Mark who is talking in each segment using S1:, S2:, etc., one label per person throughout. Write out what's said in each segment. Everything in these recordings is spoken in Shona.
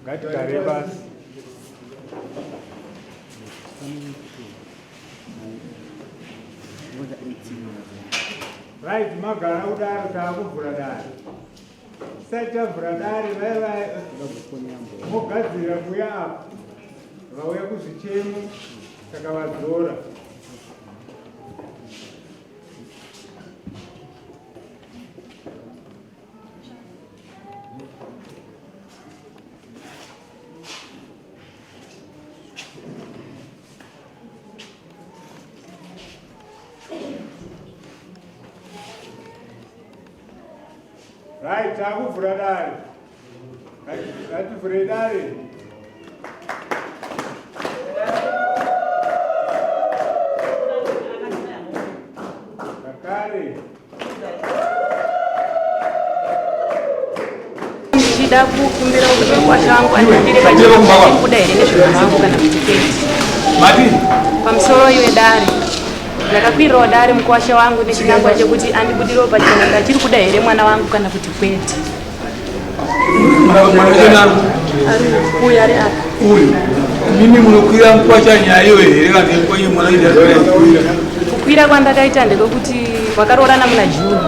S1: Ngatigare pasi. Right, magara kudaro taakuvhura dare. Tisati tavhura dare vaya vaya mogadzirira kuuya apa vauya kuzvichemo saka vadzora. Right, takuvhura dare. Ngativhure dare. Zvakare.
S2: Ndichida kukumbira kuti mukwasha wangu andibudire pachena kuda here nezvemwana wangu kana kuti kwete. Pamusoro iwe dare. Ndakakwirirawo dare mukuwasha wangu nechinangwa chekuti andibudirewo pachena kuti achiri kuda here mwana wangu kana kuti kwete. Uyu ari apa.
S3: Uyu. Mimi munokwira mukuwasha nyaya iyoyo here kana kwenyu mwana
S2: Kukwira kwandakaita ndekwekuti wakaroorana muna June.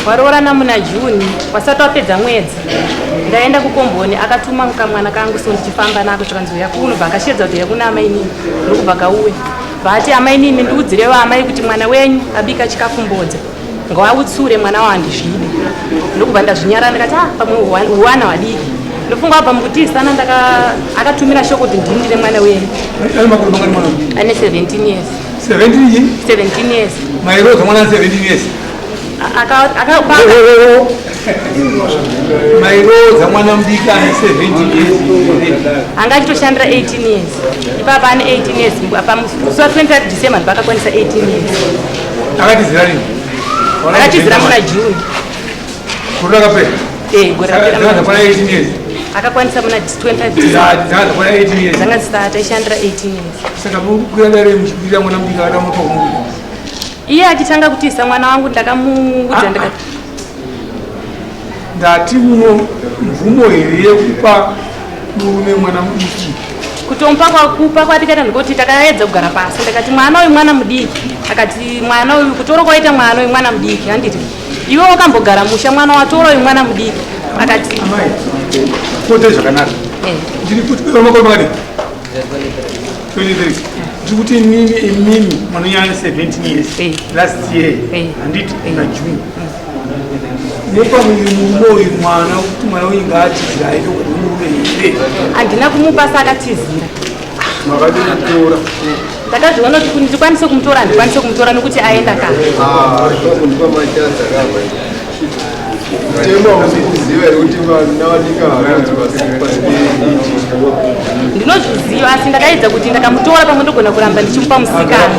S2: Waroorana muna June wasati wapedza mwedzi. Ndaenda kukomboni akatuma kamwana kangu so ndichifamba nako zvikanzi uya kuno bva akashedza kuti uya kuna amainini ndokubva kauya. Vati amainini ndiudzirewo amai kuti mwana wenyu abika chikafu mbodza ngawautsure mwana wandizvide ndokubva ndazvinyara ndikati ah pamwe huwana wadiki ndofunga wabva mukutizana ndaka akatumira shoko kuti ndini ndine mwana wenyu ane 17 years
S3: 17
S2: 17 years
S3: mairoza mwana 17 years Mairoodza mwana mudiki ane 17 years.
S2: Anga achitoshandira 18 years. Ipapa ane 18 years. Apa musi wa 25 December ndipo akakwanisa 18 years.
S3: Akatizira rini?
S2: Akatizira muna June.
S3: Gore rakapera?
S2: Eh, gore rakapera.
S3: Dzanga dzakwana 18 years.
S2: Akakwanisa muna 25 December.
S3: Dzanga dzakwana 18 years.
S2: Dzanga dzisati aishandira 18 years.
S3: Saka muri kukwira dare muchikwirira mwana mudiki akadamupa kumukwira.
S2: Iye achitanga kutiza mwana wangu ndakamuudza ah, ndikati
S3: ndati muno mvumo here yekupa murume mwana mudiki
S2: kutomupa kwakupa kwatikaita ndikuti takaedza kugara pasi ndikati mwana uyu mwana mudiki akati mwana uyu kutora kwaita mwana uyu mwana mudiki handiti iwe wakambogara musha mwana watora uyu mwana mudiki akati
S3: amai kote zvakanaka eh. ndiri kuti makore makadii 23 ndiri kuti inini imimi munonyanya 17 years eh. last year eh. handiti na june mupa murume uyu mwana kuti mwana uyu ngaatizira aite kuti murume here
S2: handina kumupa sakatizira
S3: makadikutora
S2: ndakazviona kuti ndikwanise kumutora handikwanise kumutora nokuti aenda ka
S4: ah, Mutemo hausi kuziva here kuti vana vadiki havanzi pasi peiji?
S2: Ndinozviziva asi ndakaedza kuti ndakamutora pamwe ndogona kuramba ndichimupa musikana.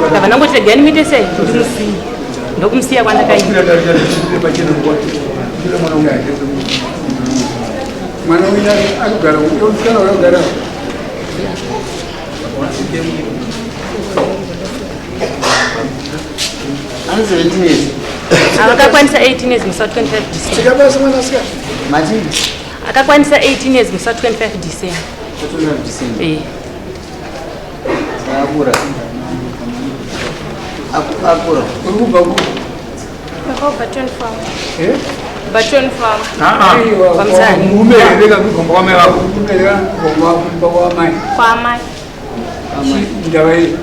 S2: Ndabva ndangoti regai ndimuite sei ndimusiye. Ndokumusiya kwandakaita.
S3: Mwana uyu akugara musikana akugara
S5: Ane 17 years.
S2: Akakwanisa 18 years musi wa 25 December.
S3: Chikabasa mwana asika.
S5: Mati?
S2: Akakwanisa 18 years musi wa 25 December.
S5: 25 December.
S2: Eh.
S5: Akura. Akura.
S3: Uri kubva ku?
S6: Ndakabva 24 farm.
S3: Eh?
S6: Bachon farm.
S3: Ah ah.
S2: Kwamuzani.
S3: Murume here kakugomba kwamai vako? Murume here kakugomba kwamai?
S6: Kwamai.
S3: Ndava iyi.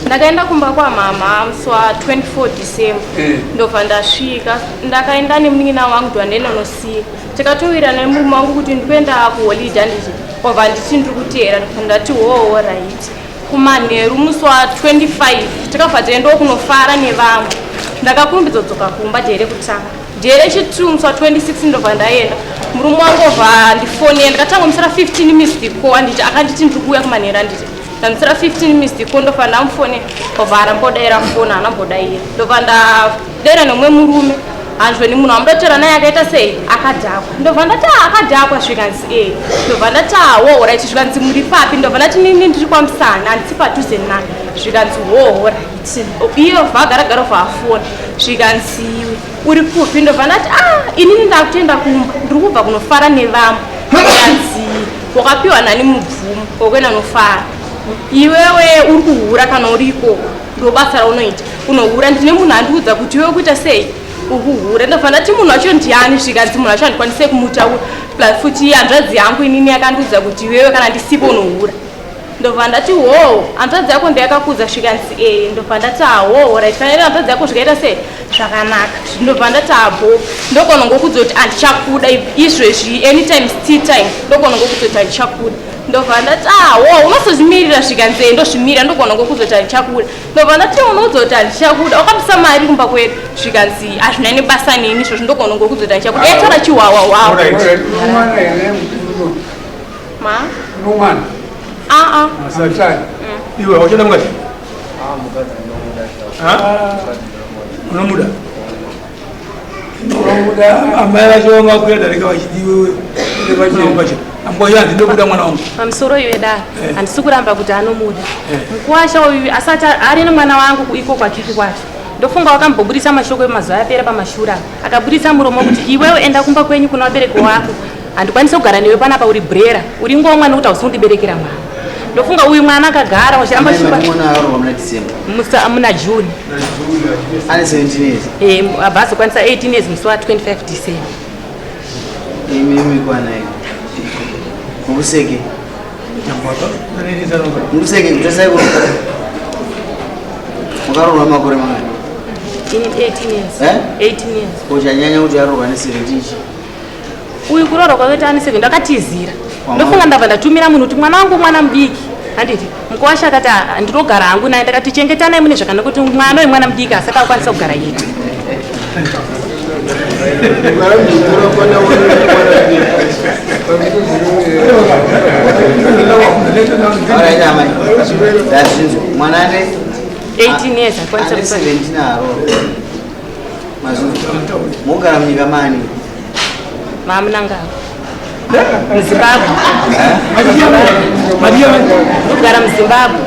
S6: Ndakaenda kumba kwamama musi wa 24 December.
S3: Eh.
S6: Ndobva ndasvika ndakaenda nemunin'ina wangu ndwandenonosiya. Takatowirirana nemurume wangu kuti ndikuenda kuholiday handiti. Obva nditi ndiri kuteera ndobva ndati hoo right. Kumanheru musi wa 25 takabva taendawo kunofara nevamwe. Ndakakurumbidza kudzoka kumba day rekutanga. Day rechitwo musi wa 26 ndobva ndaenda. Murume wangu obva andifonera ndikatanga kumusira 15 missed call anditi akanditi ndiri kuuya kumanheru anditi ndamusira 15 missed call ndobva ndamufonera obva arambodaira foni haana kumbodaira ndobva ndadaira nemumwe murume hanzweni munhu wamudotaura naye akaita sei akadhakwa ndobva ndati ah, akadhakwa zvikanzi e ndobva ndati awo ah, right zvikanzi muri papi ndobva ndati nini ndiri kwamusana handisi padhuze naye zvikanzi hoo right iye obva agaragara obva afona zvikanzi uri kupi ndobva ndati ah inini ndakutoenda kumba ndiri kubva kunofara nevamwe zvikanzi wakapiwa nani mubvumo wekuenda nofara iwewe uri kuhura kana uri ikoko ndobasa raunoita unohura ndine munhu andiudza kuti iwe kuita sei ukuhura ndobva ndati munhu wacho ndiani zvikanzi munhu wacho handikwanise kumutaura plus futi hanzvadzi yangu inini yakandiudza kuti iwewe kana ndisipo unohura ndobva ndati hoo hanzvadzi yako ndeyakakuudza zvikanzi ee ndobva ndati ahoo right kana iri hanzvadzi yako zvikaita sei zvakanaka ndobva ndati abo ndogona ngokudza kuti handichakuda izvezvi anytime still time ndogona ngokudza kuti handichakuda ndobva ndati awo ah, unozozvimirira zvikanzi ee ndozvimirira ndogona ngokudza kuti handichakuda ndobva ndati unoudza kuti handichakuda wakabisa mari kumba kwedu zvikanzi hazvina nebasa neni izvozvo ndogona ngokudza kuti handichakuda yatora chiwawa wawa ma
S3: unomwana
S6: aa
S3: ah, iwe wachada mukadzi unomuda amai vacho vanga vakwira darika vachiti iwewe amboya ndinokuda mwana wangu
S2: pamusoro iwe da eh. handisi kuramba kuti anomuda eh. mukuwasha uyu asati ari nemwana wangu iko kwakifi kwacho ndofunga wakamboburitsa mashoko emazuva apera pamashura akaburitsa muromo kuti iwewe enda kumba kwenyu kuna vabereki wako handikwanisi kugara newe panapa uri brera uri ngomwa nekuti hausi kundiberekera mwana ndofunga uyu mwana akagara wachiramba muna june
S5: ane 17 years
S2: eh, abva azokwanisa 18 years musi wa 25 december
S5: imimi kwanai mukuseke mukuseke kutasai mukaroorwa makore mangani
S2: 18 years eh? 18 years
S5: ko chanyanya kuti aroorwa ne 17
S2: uyu kuroorwa kwakaita ane 7 ndakatizira ndofunga ndabva ndatumira munhu kuti mwana wangu mwana mudiki handiti mukuwasha akati ah, ndinogara hangu naye ndakati chengetanai mune zvakanaka kuti mwana uyu mwana mudiki asati akwanisa kugara yega
S5: mwana ane
S2: 18 years akwanisa
S5: 17 aroorwa Mazungu. Mogara munyika mani?
S2: Mamunangagwa. Muzimbabwe. Mogara muZimbabwe.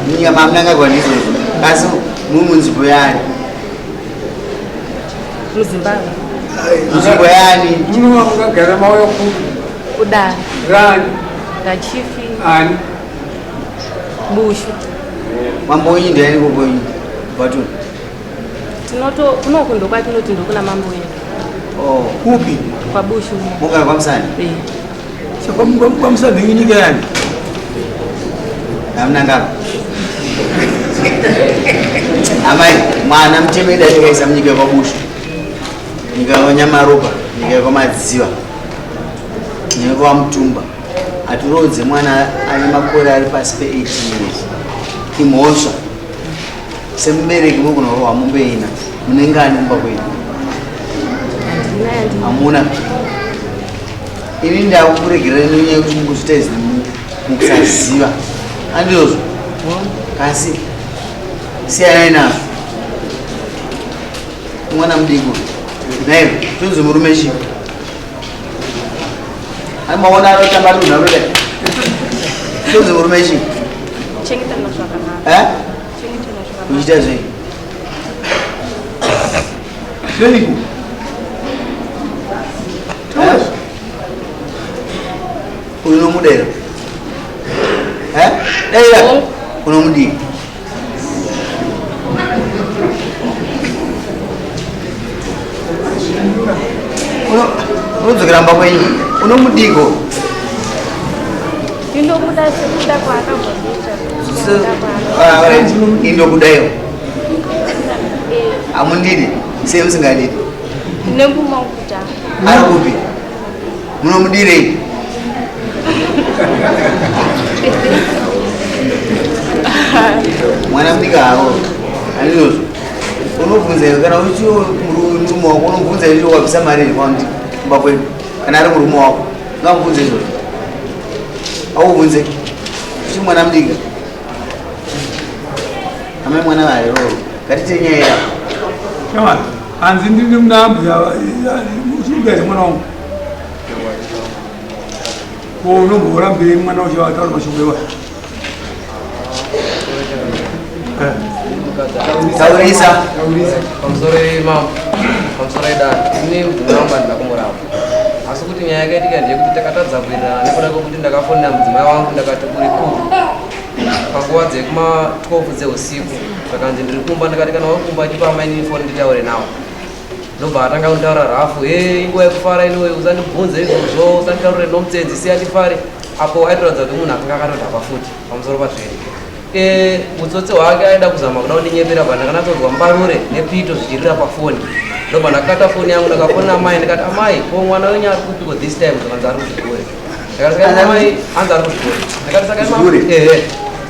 S5: Munyika mamunangagwa ndizvozvo. Asi muri munzvimbo yani?
S2: Muzimbabwe.
S5: Nzvimbo yani?
S1: Muno makagara mauya kupi?
S2: Kudare.
S1: Rani.
S2: Rachifi.
S1: Ani?
S2: Bushu.
S5: Mambo wenyu ndiani koko Batuni?
S2: Tinoto kunoku ndokwatinoti ndokuna mambo wedu.
S5: Oh.
S3: Kupi?
S2: KwaBushu.
S5: Mugara kwaMusani?
S2: Eh.
S3: Saka kwaMusani inyika yani?
S5: Hamuna ngako. Amai, mwana mutemeda tikaisa munyika yekwaBushu. Nyika yekwanyamaropa, nyika yekwamadziva, nyika yekwamutumba. Hatiroodze mwana ane makore ari pasi pe 18 years. Imhosva. Semubereki munogona kurohwa mombe ina mune ngani mumba kwenyu? Hamuna. Ini ndakuregerera nenyaya yekuti mukuzviita izvi mukusaziva. Andizvozvo? Kasi siyanai nazvo. Mwana mudiki uyu. Naiwe tonzi murume chii? Maona anotamba dunhu anodai. Tonzi murume chii?
S6: Chengetana zvakanaka.
S5: Eh?
S6: Chengetana zvakanaka.
S5: Uchiita zvei?
S3: Zveiko?
S5: Eh? Uyu unomuda here? Eh? Daira. Unomudii? Unodzokera mumba kwenyu. Unomudiko?
S6: Ndinomuda sekuda kwaakambondiita.
S5: Indokudaiwo. Hamundidi? Sei musingandidi?
S6: Ndine mumwe kuda.
S5: Ari kupi? Munomudirei? Mwana mudiki haroorwi. Handizvozvo? Unobvunza iwe kana uchiwo murume wako unobvunza iwe wabvisa mari here kwandi kumba kwedu kana ari murume wako ungamubvunze izvozvo aubvunze uchi mwana mudiki amai mwana varero ngatite nyaya yako
S3: Shamwari, hanzi ndini muna ambuya uchikuda here mwana wangu ko unomborambirei mwana wacho ataura mashoko iwayo?
S5: Taurisa.
S7: Pamusoro mambo, pamusoro idare, ini mudzimai wangu handina kumuramba, asi kuti nyaya yakaitika ndeyekuti takatadza kuenderana nekuda kwekuti ndakafonera mudzimai wangu, ndakati uri kupi panguva dzekuma 12 dzeusiku, zvakanzi ndiri kumba. Ndikati kana uri kumba chipa amainini foni nditaure nawo. Ndobva atanga kunditaura rafu, e inguva yekufara inoyi, usandibvunze izvozvo, usanditaurire nomutsenzi, siya tifare. Apo aitoratidza kuti munhu akanga akatodhakwa futi. Pamusoro pazvene utsotsi hwake aida kuzama kuda kundinyepera, pa ndakanatsonzwa mbarure nepito zvichirira pafoni. Ndobva ndakata foni yangu, ndakafonera amai, ndikati amai, ko mwana wenyu ari kupiko this time? Zvakanzi ari kuzvikore. Ndakati saka amai, hanzi ari kuzvikore. Ndakati saka
S5: Kuzvikore?
S7: Ehe,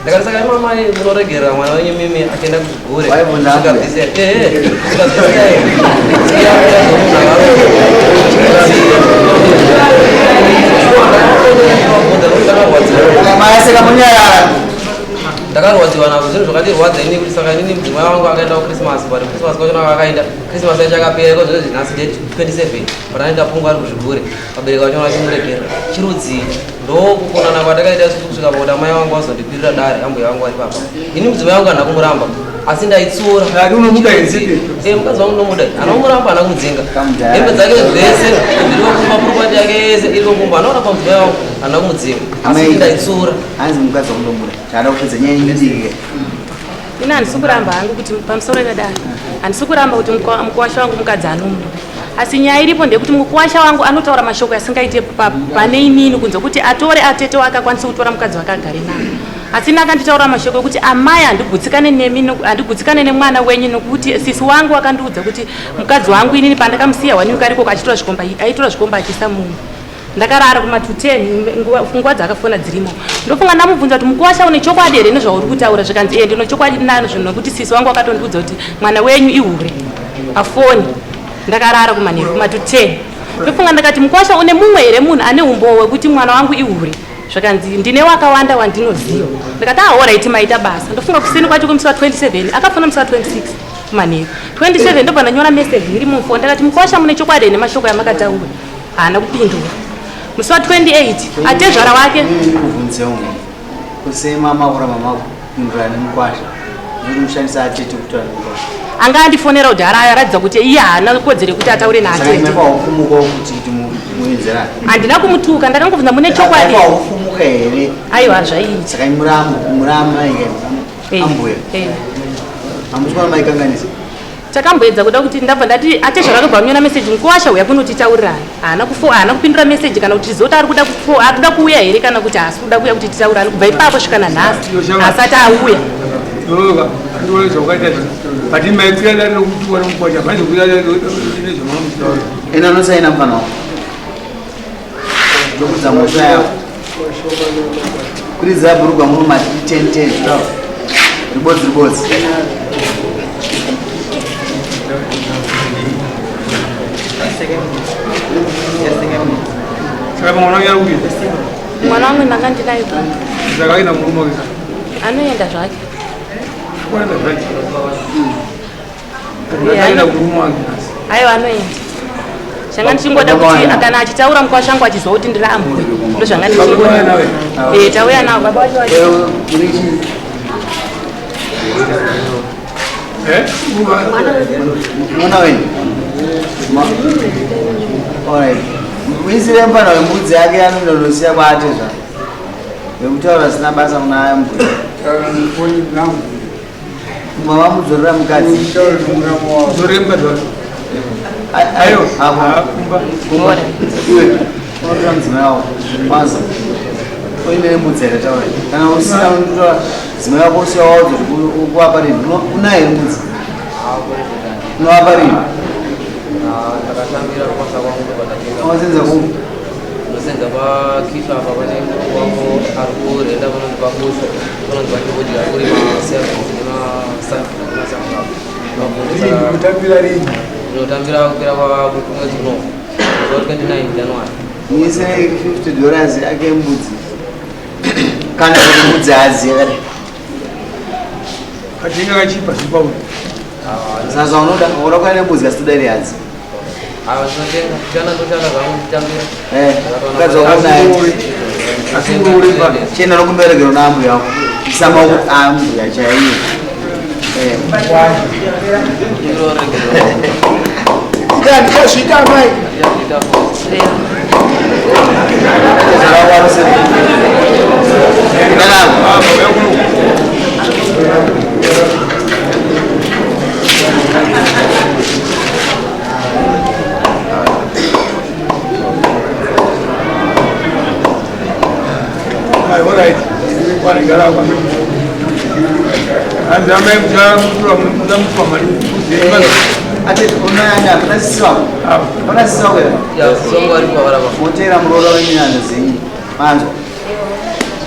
S7: ndakati saka imi amai munoregerera mwana wenyu mimi achienda kuzvikore
S5: Waibvunza
S7: kusvika
S5: ambuya?
S7: this time? Ehe, kusvika this time. Siya kuya zvomunhu akaroorwa.
S5: Maaseka munyarara.
S7: Ndakarwadziwa nazvo, zvinhu zvakandirwadza ini kuti saka inini mudzimai wangu akaenda kuChristmas, but Christmas kwachona akaenda, Christmas yacho akapera iko zvinozvi nhasi date 27, but anoenda pfungwa ari kuzvigure, vabereki vachona vachimuregerera chirudzii? Ndokukonana kwatakaita isusu kusvika pakuti amai vangu vazondikwirira dare, ambuya vangu vari papa. Ini mudzimai wangu handina kumuramba, asi ndaitsiura.
S3: Ati unomuda here?
S7: Eh, mukadzi wangu ndomuda, hana kumuramba, hana kumudzinga.
S5: Kamudhara.
S7: Hembe dzake dzese dziri kumba, property yake yese iri kumba, anaona pamudzimai wangu hana kumudzinga, asi
S5: Amai.
S7: ndaitsiura.
S5: Hanzi mukadzi wakundomuda, chaada kupedza nyaya idiki.
S2: Ini handisi kuramba hangu kuti pamusoro ikadaro, handisi kuramba kuti mukuwasha wangu mukadzi anomuda, asi nyaya iripo ndeyekuti mukuwasha wangu anotaura mashoko asingaite pane inini, kunze kuti atore atete wake akwanise kutora mukadzi wake agare nawo. Asi ini akanditaura mashoko ekuti amai, handigutsikane nemi, handigutsikane nemwana wenyu, nokuti sisi wangu akandiudza kuti mukadzi wangu inini pandakamusiya one week ariko achitora zvikomba, aitora zvikomba achiisa mumwe. Ndakarara kuma 2:10, nguva dzakafona dzirimo. Ndofunga ndamubvunza kuti mukuwasha, une chokwadi here nezvauri kutaura? Zvikanzi e, ndino chokwadi nazvo nokuti sisi wangu akatondiudza kuti mwana wenyu ihure pafoni. Ndakarara kumanheru kuma 2:10. Ndofunga ndakati mukuwasha, une mumwe here munhu ane umbowo wekuti mwana wangu ihure? Zvakanzi ndine wakawanda wandinoziva. Ndikati alright, maita basa. Ndofunga kuseni kwacho kwemusi wa27 akafona, musi wa26 kumanheru 27, ndobva ndanyora meseji iri mufoni, ndakati mukuwasha, mune chokwadi here nemashoko yamakataura? Haana kupindura. Musi wa28 atezvara wake
S5: Kubvunze umwe kusema makura mama kupindura nemukwasha nekuti mushandisa atete kutaura nemukwasha.
S2: Anga andifonera kuti aratidza kuti iye haana kodzero yekuti ataure
S5: Saka
S2: naatete.
S5: imepa ufumuka kuti kuti muenzerane.
S2: Handina kumutuka, ndakangobvunza mune chokwadi.
S5: Ufumuka here?
S2: Aiwa, zvaiita.
S5: Saka muramu muramu ambuya hamusi kuona maikanganisa.
S2: Takamboedza kuda kuti ndabva ndati atezvara akabva anyora meseji, mukuwasha uya kunotitaurirana. Haana kupindura meseji kana kuti tizoti ari kuda kuuya here kana kuti haasi kuda kuuya kuti titaurirane. Kubva ipapo svika nanhasi asati auya.
S3: Yoka, andione zvaukaita izvi. But maikwira dare rekutuka nemukwasha, manje kukwira dare nezvamamuchitaura.
S5: Ena unosaina mufana wako ndokudza mhosva yako, kuridzira bhurugwa muri mati 10 10, ribodzi ribodzi.
S3: Saka mwana wangu ari kupi?
S2: Mwana wangu ndanga ndinaye kumba.
S3: Saka aina murume wake?
S2: Anoenda zvake.
S3: Kuenda zvake. Aina murume wake nhasi.
S2: Aiwa, anoenda. Zvanga ndichingoda kuti kana achitaura mukwasha wangu achizwa kuti ndiri ambwe, ndo zvanga ndichingoda. Eh, tauya navo, baba vacho vacho.
S3: Eh?
S5: Mwana wenyu. Alright, muisire mufana wembudzi yake anondonosiya kwaatezvara vekutaura zvisina basa kuna mbuya. Mama mudzorera mukadzi.
S3: Dzorere mukadzi wacho. Ayo, kumba.
S5: Kumba. Iwe unotora mudzimai wako kwanza uine mbudzi here? Taura. Kana usina, unotora mudzimai wako usiya waudza kuti kuapa rini. Una here mbudzi? Unoapa rini?
S7: Ndakatambira kubasa kwangu, ndobva ndatenga.
S5: Wasenza kupi?
S7: Ndosenza pakifa apa, pane murungu wangu ari kurenda panonzi pabusho, panonzi pachibodya, ari kurima service nemasunflower.
S3: Kutambira rini?
S7: Ndinotambira kupera kwamwedzi uno. Zuva 29 January.
S5: Muise 50 dollars ake mbudzi. Kana kuti mbudzi hadzi yakadai.
S3: Katenga kachipa zvipa.
S5: Saka zvaunoda unoda kuenda nembudzi asi toda iri hadzi.
S7: Ava ndinotenga. Kushanda ndoshanda zvangu ndichitambira.
S5: Eh, mukadzi wako naye.
S3: Asi uroore pa.
S5: Chienda nokumberekero naambuya wako. Isa maoko ambuya chaiyo. Eh.
S4: Ndikazviita amai.
S3: Hanzi amai muchamupa mari.
S5: Ati unoyanda pana sisi wako. Pana sisi wako here?
S7: Ya, sisi wangu aripo varapa.
S5: Motera muroora wenyana dzenyu. Manzwa.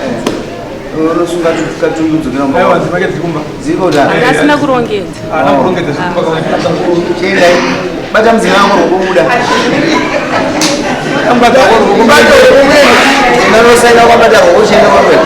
S5: Eh. Unosunga katundu dzokera mumba.
S3: Aiwa dzimake dziri kumba.
S5: Dziriko kudhara.
S2: Anga asina kurongedza.
S3: Haana kurongedza zviri kumba kama.
S5: Chiendai. Bata mudzimai wako rwokubuda. Unosaina kwabata rwoko chienda kwabata.